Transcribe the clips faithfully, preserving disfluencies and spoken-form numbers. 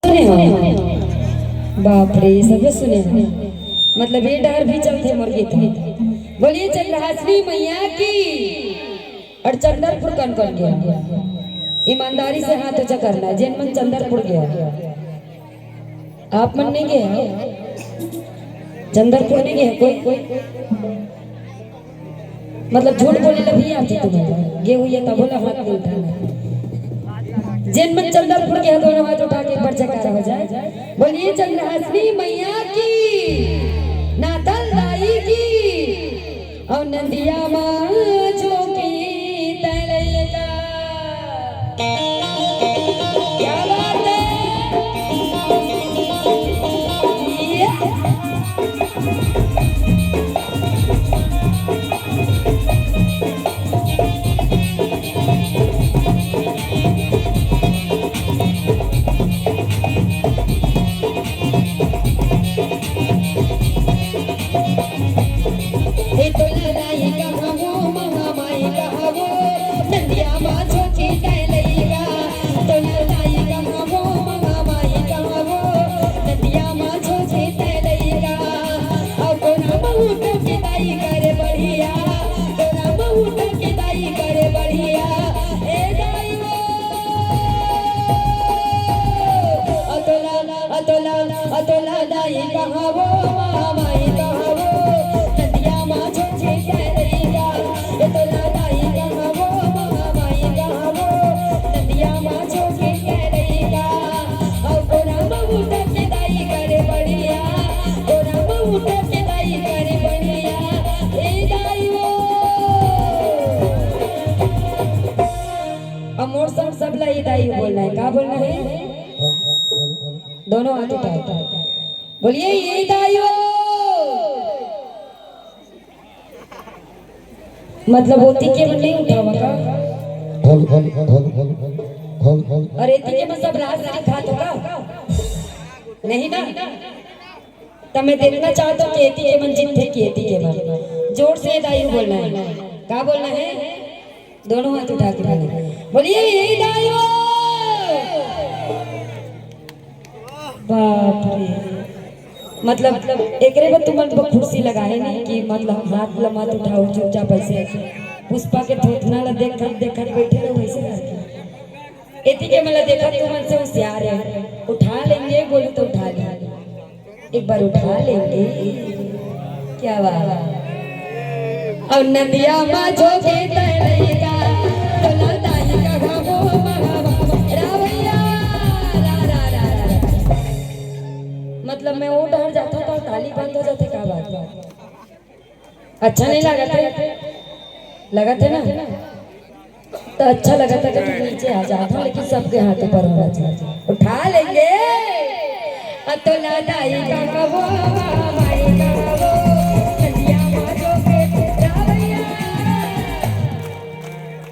सुने हो? बाप रे, सबे सुने हो। मतलब, ये डहर भी चलथे मोर गीत। बोलिए चंद्रहासिनी मैया की। और चंद्रपुर कौन कौन गया? ईमानदारी से हाथ ऊंचा करना है, जेन मन चंद्रपुर गया। आप मन नहीं गए हो? चंद्रपुर नहीं गए कोई? मतलब, झूठ बोले ला भी आथे तुम्हें? गे हुई है तब बोला, हाथ नहीं उठाना। जेन मन चंद्रपुर के हैं, दोनों हाथ उठा के एक बार जयकारा हो जाए। बोलिए चंद्रहासिनी मैया की, नाथल दाई की, और नंदिया माँ झोंकी तैलैया। क्या बात है? ये। ए तोला दाई कहावो, महामाई कहावो, नंदिया मा झोंकी तैलैया। तोला दाई कहावो, महामाई कहावो, नंदिया मा झोंकी तैलैया। अब तोरा बहुत के दाई करे बढ़िया, तोरा बहुत के दाई करे बढ़िया। ए दाई वो, अतोला, अतोला, अतोला दाई कहावो, मामाई कहावो, नदिया मा झोंके तैरैया। अतोला दाई कहावो, मामाई कहावो, नदिया मा झोंके तैरैया। अउ गोरा मउटा के दाई करे बढ़िया, गोरा मउटा के दाई करे बढ़िया। ए दाई वो। अब मोर संग सबला ए दाई बोलना है। का बोलना है? दोनों हाथ उठाओ। बोलिए, ए दाई वो। मतलब, ओती के मन नहीं उठावा का? अरे, एती के मन सब राजश्री खात हो का? नहीं ना? त मैं देखना चाहत हों कि एती के मन जीतथे कि एती के मन। जोर से दाई बोलना है। का बोलना है? दोनों हाथ उठा के बोलिए। बोलिए, ए दाई वो। बाप रे। मतलब, एकरे बर तुमन बर कुर्सी लगाए नहीं कि मतलब हाथ ला मत उठाओ, चुपचाप ऐसे पुष्पा के थोथना ला देखत देखत बैठे रहो ऐसे करके। एती के मन ला देखत तुमन से होशियार है, उठा लेंगे, बोलू तो उठा लेंगे, एक बार उठा लेंगे। क्या बात। अउ नदिया मा झोंके तैरैया, तोला दाई कहावो, मड़वा रावैया, रा, रा, रा, रा। मतलब, मैं ओ डहर जाता तो ताली बंद हो जाथे, का बात? अच्छा नहीं लगत है? लगत है ना? तो अच्छा लगत है कि नीचे आ जाता, लेकिन सबके हाथ ऊपर होना चाहिए। उठा लेंगे। अतोला दाई कहावो, माई कहावो, नदिया मा झोंके रावैया।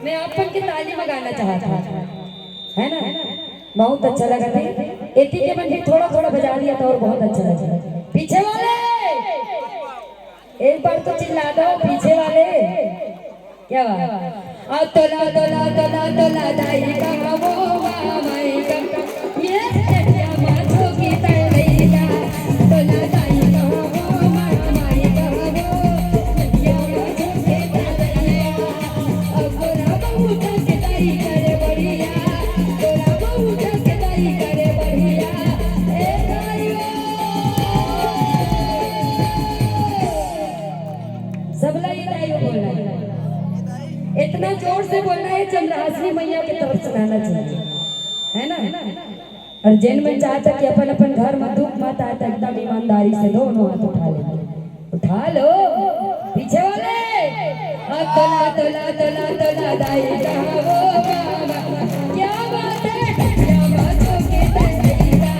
मैं आप मन के ताली में गाना चाहता हूँ, है ना? बहुत अच्छा लगा था। एती के मन भी थोड़ा थोड़ा बजा दिया था और बहुत अच्छा लगा। पीछे वाले एक बार तो चिल्ला दो, पीछे वाले। क्या बात? आ तोला, तोला, तोला, तोला, दाई कहावो, मामाई कहावो। ये नदिया मा झोंकी तैरैया। तोला दाई कहावो, मामाई कहावो। नदिया मा झोंकी तैरैया। अब तोरा बहुत के दाई करे बढ़िया। तोरा बहुत के दाई करे बढ़िया। ए दाई ओ। सबला ए दाई बोलना है। इतना जोर से बोलना है, चंद्रहासिनी मैया की तरफ से गाना चाहिए, है ना? और जेन मन चाहता कि अपन अपन घर में दुख मत आए, तो एकदम ईमानदारी से दोनों हाथ उठा ले, उठा लो। पीछे वाले, हाँ, तोला, तोला, तोला, तोला, दाई कहावो बाबा। क्या बात है? क्या बात हो के तैयारी का?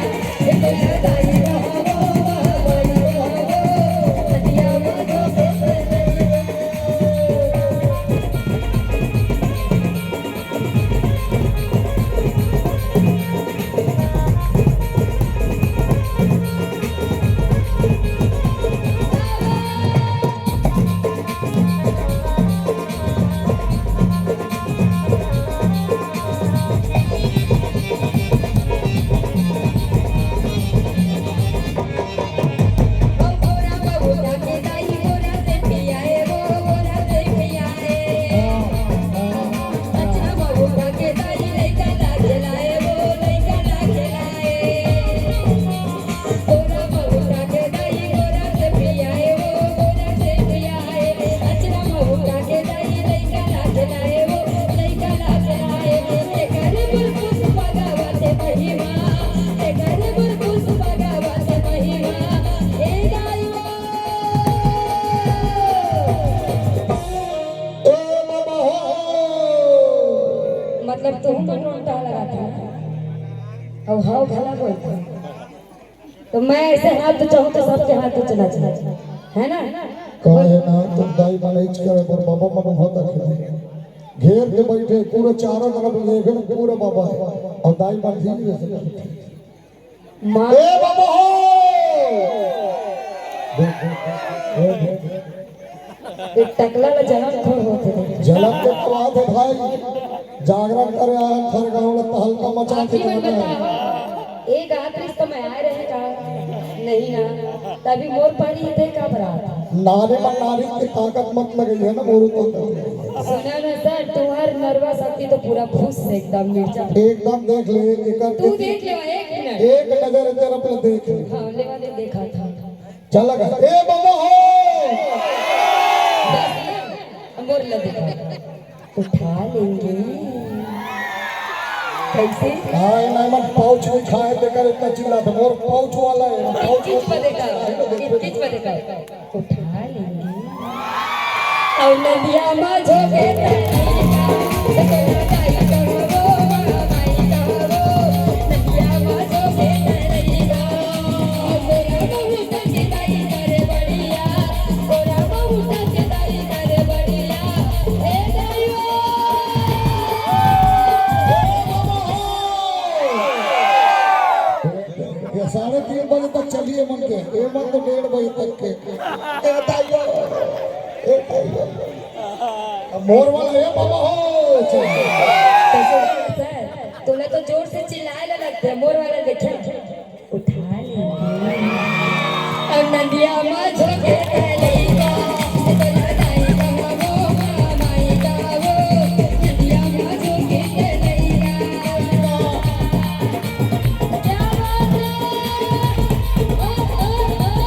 भाव भला बोलते हैं। तो मैं ऐसे हाथ उठाऊं तो सबके हाथ उठना चाहिए, है ना? काहे ना, तुम दाई मन इच करे, मोर बाबा मन उभा तक है। घेर के बैठे पूरे चारों तरफ, लेकिन पूरे बाबा है। और दाई मन धीरे से बैठे। माँ ए बाबा हो! देख, देख, देख, देख। ये टकला ला जलम थोड़ होते थे। जलम के तो बात है भाई, जागरण करे आए हर गांव ला तहलका मचा के आखिर में जाना है। बताओ, एक आदमी तो मैं आए रहे का? नहीं ना, तभी मोर पारी ही थे का बरात। नारी मन नारी की ताकत मत लगई है ना, मोरू ताकत। सुना ना सर, तुम्हार नरवा शक्ति तो पूरा फुस से एकदम मिर्चा। एकदम देख ले, एकर तू देख ले, एक मिनट। एक नजर एकर अपने देख ले। हाँ, लेवा दे, देखा था। चला गया। ए बाबा हो! बस ना, मोर ला देखा। उठा लेंगे। कैसे? हाँ, ये ना, मत पाउच में खाए, देखा इतना चिल्ला था, मोर पाउच वाला है, पाउच इतनी वाला। पदे का, इतनी पदे का। उठा लेंगे। और नदिया मा झोंके तैरैया, तो दाई कहबो, माई कहबो, नदिया मा झोंके तैरैया, तोरा बहुत सिताई करे बढ़िया, तोरा बहुत सिताई करे बढ़िया, ए दाई हो। ये साढ़े तीन बजे तक चलिए मन के, ये मन तो डेढ़ बजे तक के। ए दाइयो, ए दाइयो। अब मोर वाला है बाबा हो। कैसे लगता है? तोला तो जोर से चिल्लाए ला लगता है, मोर वाला देखिए। उठा ले। अब नदिया मा झोंके तैरैया, तोरा दाई कहबो, माई कहबो, नदिया मा झोंके तैरैया। क्या बात है? ओ, ओ, ओ, ओ।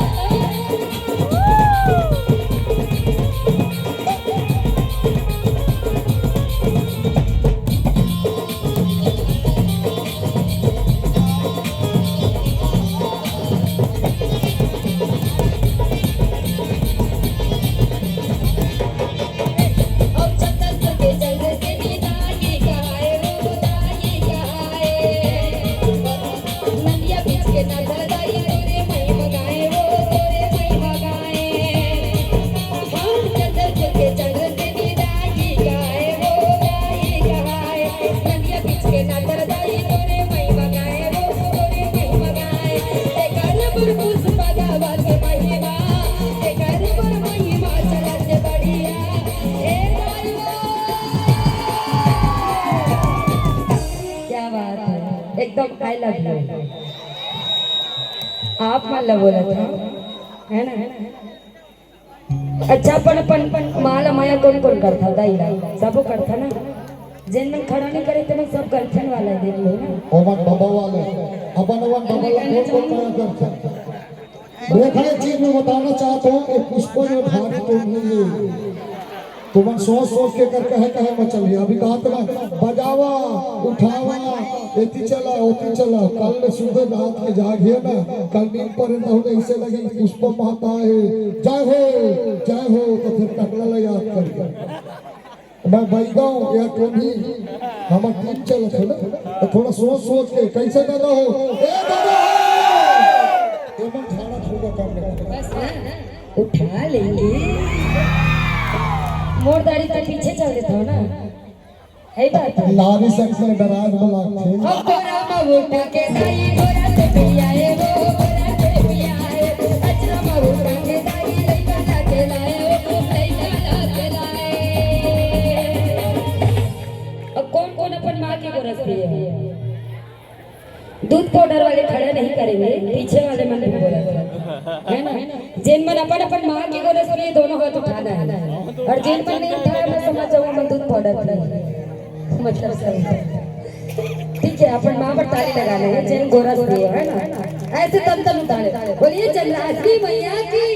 क्या बात है, एकदम I love you। आप मान लो बोला था, है ना? अच्छा, अपन, अपन, अपन माँ ला मया कोन कोन करथा? दाई ला सबो करथा ना। जेन मन खड़ा नहीं करे, तेमन सब girlfriend वाला है, देख लो ना। ओमन बाबा वाले, अपन, अपन बाबा ला कोन कोन मया करथा? देखा, एक चीज मैं बताना चाहता हूँ कि पुष्पा जो भारी तो नहीं है। तुमन सोच सोच के कर कहे कहे मचल गया। अभी कहा था ना, बजावा, उठावा, एती चला, ओती चला। कल में सुबह रात के जागिए ना, कल नींद पर रहता हूँ, ऐसे लगे कि पुष्पा माता है, जय हो, जय हो, तो फिर टकला ला याद कर गया। मैं बैठा हूँ या तो भी, हमर टीम चलत है ना, तो थोड़ा सोच सोच के कैसे दादा हो, ए दादा हो, एमन झाड़ा फूका कर ले। बस ना, उठा लेंगे। मोर दाढ़ी तो पीछे चल देता हो ना। है बात। नारी शक्ति में डराए वाला थे। अब तोरा महुआ के दाई, तोरा से पिया है वो, तोरा से पिया है। अचरा महुआ के दाई, लइका ला के लाए वो, लइका ला के लाए। अब कौन कौन अपन माँ के गोरस पिए है? दूध पाउडर वाले खड़ा नहीं करेंगे, पीछे वाले मन भी बोला था, है ना? जेन मन अपन अपन माँ के गोरस पिए, दोनों हाथ उठाना है, और जेन मन नहीं उठाया, मैं समझ जाऊंगा, मैं दूध पाउडर पी, मतलब सही है। ठीक है, अपन माँ पर ताली लगाना है, जेन गोरस पिए, है ना? ऐसे तन तन उतारे, बोलिए चंद्राष्टमी मैया की।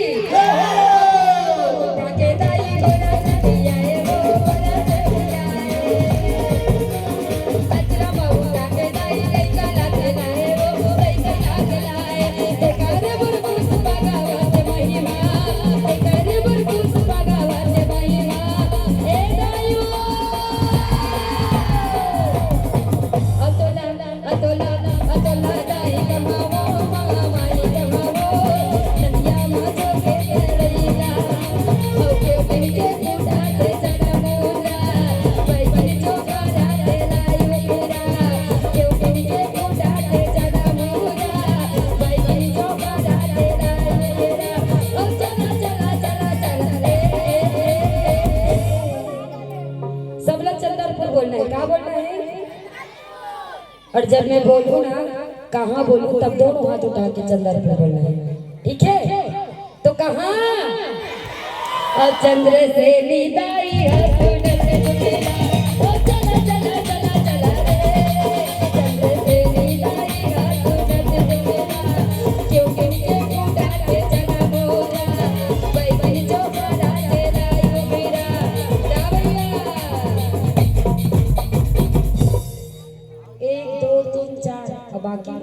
और जब मैं बोलूँ ना, कहाँ बोलूँ, तब दोनों हाथ उठा के चंद्र पे बोलना है, ठीक है? तो कहाँ? और चंद्र से निदाई हाथ नच मेरा, ओ चला, चला, चला, चला रे। चंद्र से निदाई हाथ नच मेरा, क्यों, क्यों, क्यों, क्यों डाके चना मोरा, बैठी जो बड़ा तेरा यो मेरा। क्या भैया? एक, दो, तीन, चार, अब बाकी।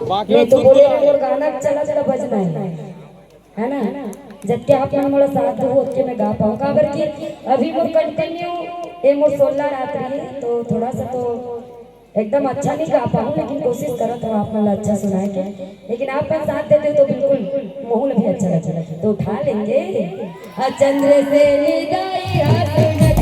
बाकी मैं तो बोले, मोर गाना चलत त बजना है, है ना? जबकि आप मन मोला साथ दो, ओतके मैं गा पाऊँ। काबर कि अभी मोर कंटिन्यू, ये मोर सोलह रात रही है, तो थोड़ा सा तो एकदम अच्छा नहीं गा पाऊँ, लेकिन कोशिश करत हूँ आप मन ला अच्छा सुनाए के। लेकिन आप मन साथ देते हो तो बिल्कुल माहौल भी अच्छा लगता है, तो उठा लेंगे। आ चंद्र से निदाई हाथ नच